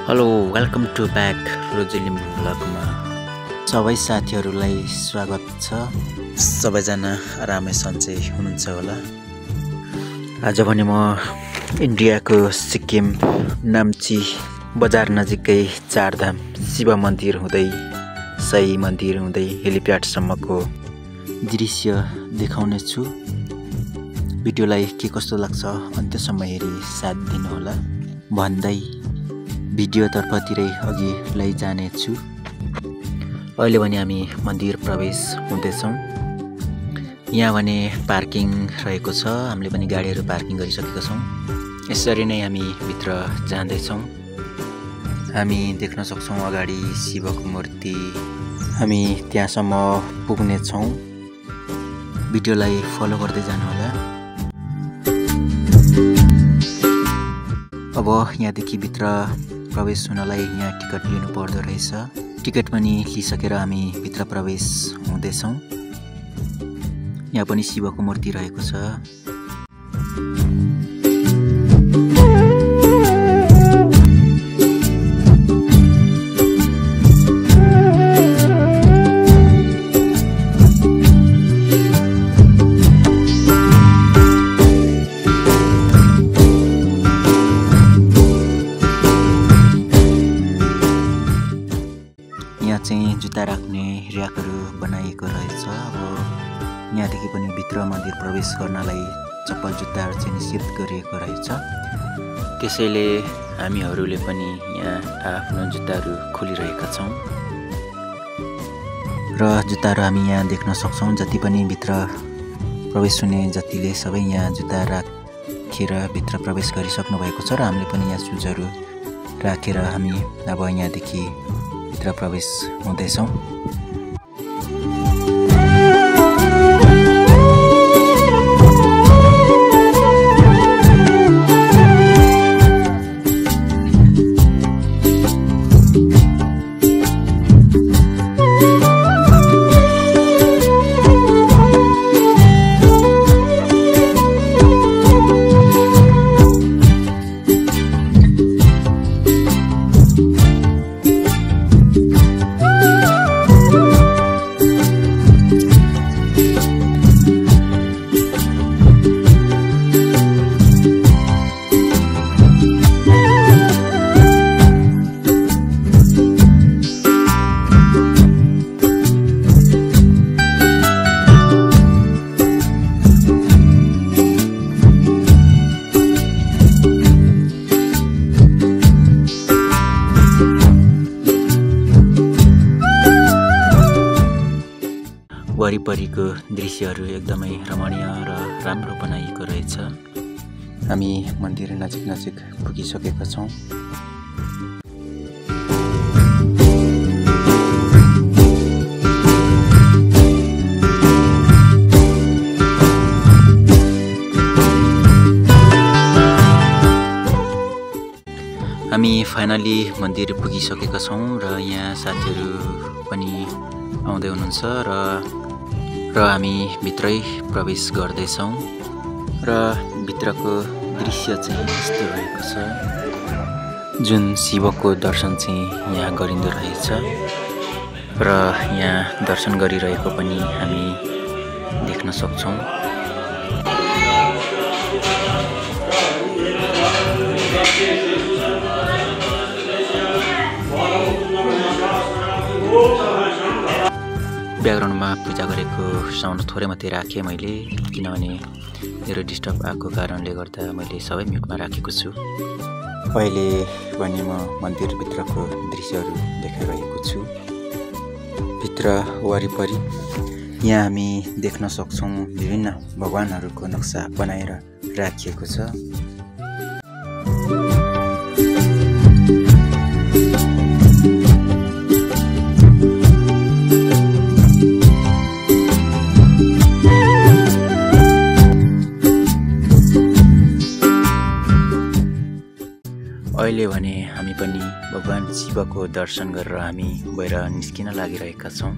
Hello welcome to back रोजिलिम्बु भ्लगमा सबै साथीहरूलाई स्वागत छ। सबैजना आरामै सन्चै हुनुहुन्छ होला। आज भने म इन्डियाको सिक्किम नाम्ची बजार नजिकै चारधाम शिव मन्दिर हुँदै साई मन्दिर हुँदै हेलिप्याडसम्मको दृश्य देखाउने छु। भिडियोलाई के कस्तो लाग्छ अन्त्यसम्म हेरी साथ दिनुहोला भन्दै भिडियोतर्फतिरै अघि लैजानेछु। अहिले भने हामी मन्दिर प्रवेश हुँदैछौँ। यहाँ भने पार्किङ रहेको छ। हामीले पनि गाडीहरू पार्किङ गरिसकेका छौँ। यसरी नै हामी भित्र जाँदैछौँ। हामी देख्न सक्छौँ अगाडि शिवको मूर्ति। हामी त्यहाँसम्म पुग्नेछौँ। भिडियोलाई फलो गर्दै जानुहोला। अब यहाँदेखि भित्र प्रवेश हुनलाई यहाँ टिकट लिनु पर्दो रहेछ। टिकट पनि लिइसकेर हामी भित्र प्रवेश हुँदैछौँ। यहाँ पनि शिवको मूर्ति रहेको छ। चाहिँ जुत्ता राख्ने र्याकहरू बनाइएको रहेछ। अब यहाँदेखि पनि भित्र मन्दिर प्रवेश गर्नलाई चप्पल जुत्ताहरू चाहिँ निषेध गरिएको रहेछ। त्यसैले हामीहरूले पनि यहाँ आफ्नो जुत्ताहरू खोलिरहेका छौँ र जुत्ताहरू हामी यहाँ देख्न सक्छौँ। जति पनि भित्र प्रवेश हुने जतिले सबै यहाँ जुत्ता राखेर भित्र प्रवेश गरिसक्नु भएको छ र हामीले पनि यहाँ सुजहरू राखेर हामी अब यहाँदेखि भित्र प्रवेश हुँदैछौँ। वरिपरिको दृश्यहरू एकदमै रमणीय र राम्रो बनाइएको रहेछ। हामी मन्दिर नजिक नजिक पुगिसकेका छौँ। हामी फाइनली मन्दिर पुगिसकेका छौँ र यहाँ साथीहरू पनि आउँदै हुनुहुन्छ र हामी भित्रै प्रवेश गर्दैछौँ र भित्रको दृश्य चाहिँ यस्तो रहेको छ। जुन शिवको दर्शन चाहिँ यहाँ गरिँदो रहेछ र यहाँ दर्शन गरिरहेको पनि हामी देख्न सक्छौँ। ब्याकग्राउन्डमा पूजा गरेको साउन्ड थोरै मात्रै राखेँ मैले, किनभने मेरो डिस्टर्ब आएको कारणले गर्दा मैले सबै म्युटमा राखेको छु। अहिले भने म मन्दिरभित्रको दृश्यहरू देखाइरहेको छु। भित्र वरिपरि यहाँ हामी देख्न सक्छौँ विभिन्न भगवानहरूको नक्सा बनाएर राखिएको छ। अहिले भने हामी पनि भगवान शिवको दर्शन गरेर हामी बाहिर निस्किन लागिरहेका छौँ।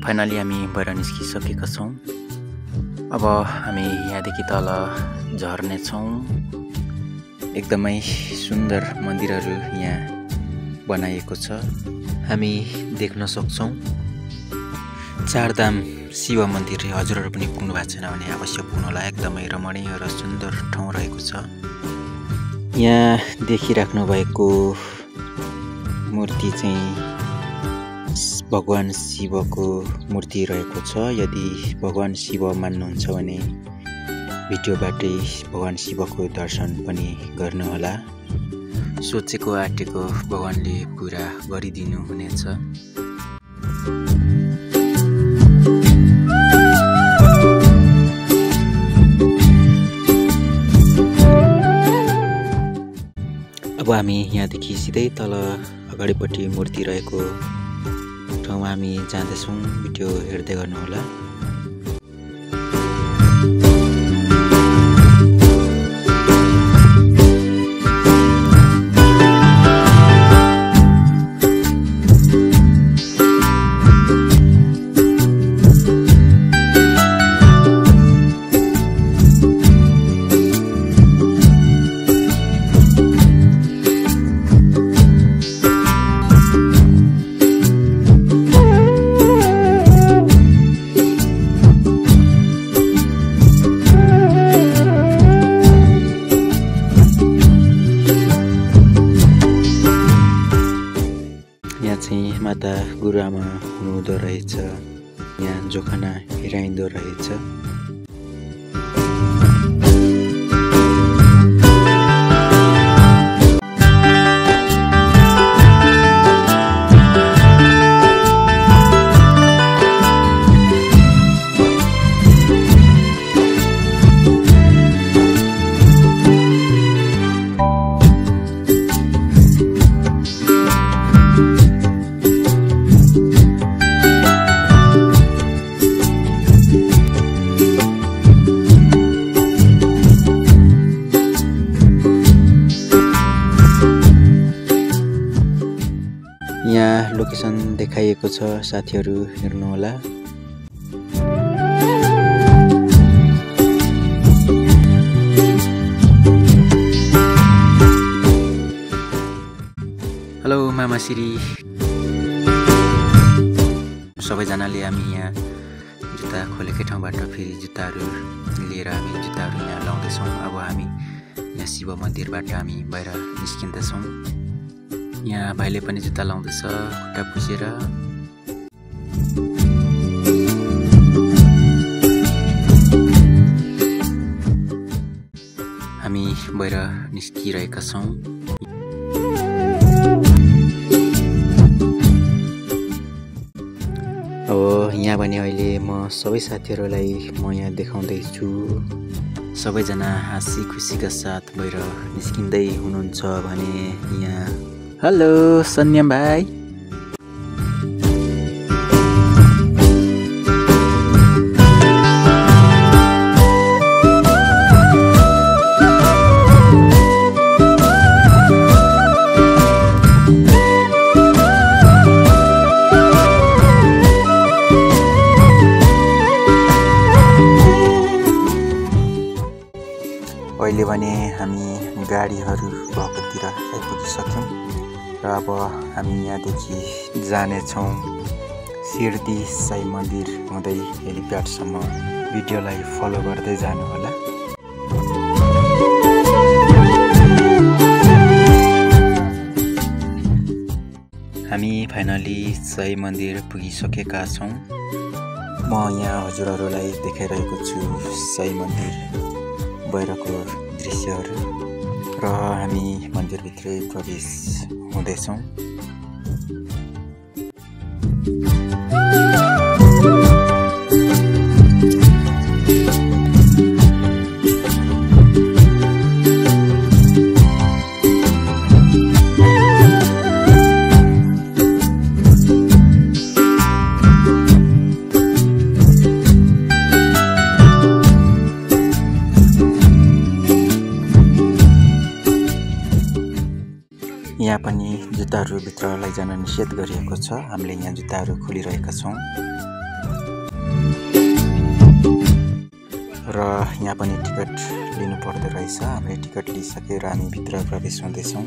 फाइनली हामी बाहिर निस्किसकेका छौँ। अब हामी यहाँदेखि तल झर्नेछौँ एकदमै सुन्दर मन्दिरहरू यहाँ बनाइएको छ। हामी देख्न सक्छौं। चारधाम शिव मन्दिर हजुरहरू पनि पुग्नु भएको छैन भने अवश्य पुग्नुहोला। एकदमै रमणीय र सुन्दर ठाउँ रहेको छ। यहाँ देखिराख्नु भएको मूर्ति चाहिँ भगवान शिवको मूर्ति रहेको छ। यदि भगवान शिव मान्नुहुन्छ भने भिडियोबाटै भगवान शिवको दर्शन पनि गर्नुहोला। सोचेको आँटेको भगवानले पुरा गरिदिनु हुनेछ। अब हामी यहाँदेखि सिधै तल अगाडिपट्टि मूर्ति रहेको ठाउँमा हामी जाँदैछौँ। भिडियो हेर्दै गर्नुहोला। माता गुरुआमा हुनुहुँदो रहेछ। यहाँ जोखाना हेराइँदो रहेछ। यहाँ लोकेसन देखाइएको छ, साथीहरू हेर्नुहोला। हेलो मामाश्री, सबैजनाले हामी यहाँ जुत्ता खोलेकै ठाउँबाट फेरि जुत्ताहरू लिएर हामी जुत्ताहरू यहाँ लाउँदैछौँ। अब हामी यहाँ शिव मन्दिरबाट हामी बाहिर निस्किँदैछौँ। यहाँ भाइले पनि जुत्ता लाउँदैछ खुट्टा पुछेर। हामी बाहिर निस्किरहेका छौँ। अब यहाँ भने अहिले म सबै साथीहरूलाई म यहाँ देखाउँदैछु। सबैजना हाँसी खुसीका साथ बाहिर निस्किँदै हुनुहुन्छ भने यहाँ हेलो सन्याम भाइ। अहिले भने हामी गाडीहरू भएकोतिर आइपुगिसक्यौँ र अब हामी यहाँदेखि जानेछौँ शिरडी साई मन्दिर हुँदै हेलिप्याडसम्म। भिडियोलाई फलो गर्दै जानुहोला। हामी फाइनली साई मन्दिर पुगिसकेका छौँ। म यहाँ हजुरहरूलाई देखाइरहेको छु साई मन्दिर बाहिरको दृश्यहरू र हामी मन्दिरभित्रै प्रवेश हुँदैछौँ। यहाँ पनि जुत्ताहरू भित्र लैजान निषेध गरिएको छ। हामीले यहाँ जुत्ताहरू खोलिरहेका छौँ र र यहाँ पनि टिकट लिनु पर्दो रहेछ। हामीले टिकट लिइसकेर हामी भित्र प्रवेश हुँदैछौँ।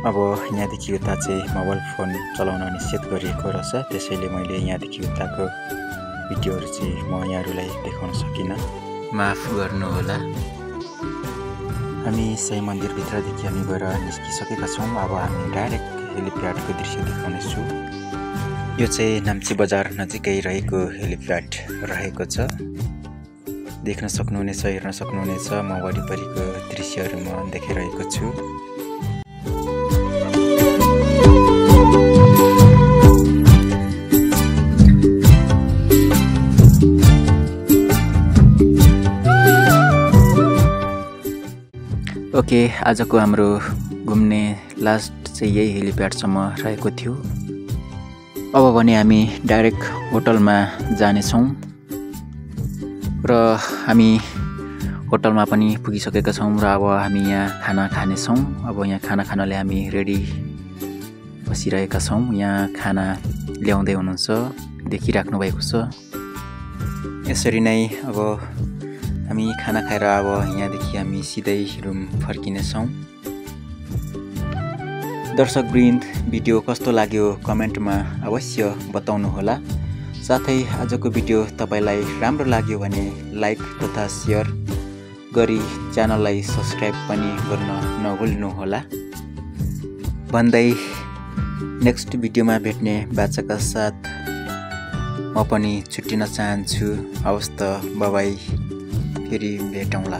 अब यहाँदेखि उता चाहिँ मोबाइल फोन चलाउन निषेध गरिएको रहेछ, त्यसैले मैले यहाँदेखि उताको भिडियोहरू चाहिँ म यहाँहरूलाई देखाउन सकिनँ, माफ गर्नुहोला। हामी साई मन्दिरभित्रदेखि हामी गएर निस्किसकेका छौँ। अब हामी डाइरेक्ट हेलिप्याडको दृश्य देखाउनेछु। यो चाहिँ नाम्ची बजार नजिकै रहेको हेलिप्याड रहेको छ। देख्न सक्नुहुनेछ, हेर्न सक्नुहुनेछ। म वरिपरिको दृश्यहरू म देखिरहेको छु। ओके, आजको हाम्रो घुम्ने लास्ट चाहिँ यही हेलिप्याडसम्म रहेको थियो। अब भने हामी डाइरेक्ट होटलमा जानेछौँ र हामी होटलमा पनि पुगिसकेका छौँ र अब हामी यहाँ खाना खानेछौँ। अब यहाँ खाना खानलाई हामी रेडी बसिरहेका छौँ। यहाँ खाना ल्याउँदै हुनुहुन्छ, देखिराख्नु भएको छ। यसरी नै अब हामी खाना खाएर अब यहाँदेखि हामी सिधै रुम फर्किनेछौँ। दर्शकवृन्द, भिडियो कस्तो लाग्यो कमेन्टमा अवश्य बताउनुहोला। साथै आजको भिडियो तपाईलाई राम्रो लाग्यो भने लाइक तथा सेयर गरी च्यानललाई सब्स्क्राइब पनि गर्न नभुल्नुहोला भन्दै नेक्स्ट भिडियोमा भेट्ने बाचाका साथ म पनि छुट्टिन चाहन्छु। हवस् त, बाइ बाइ, फेरि भेटौँला।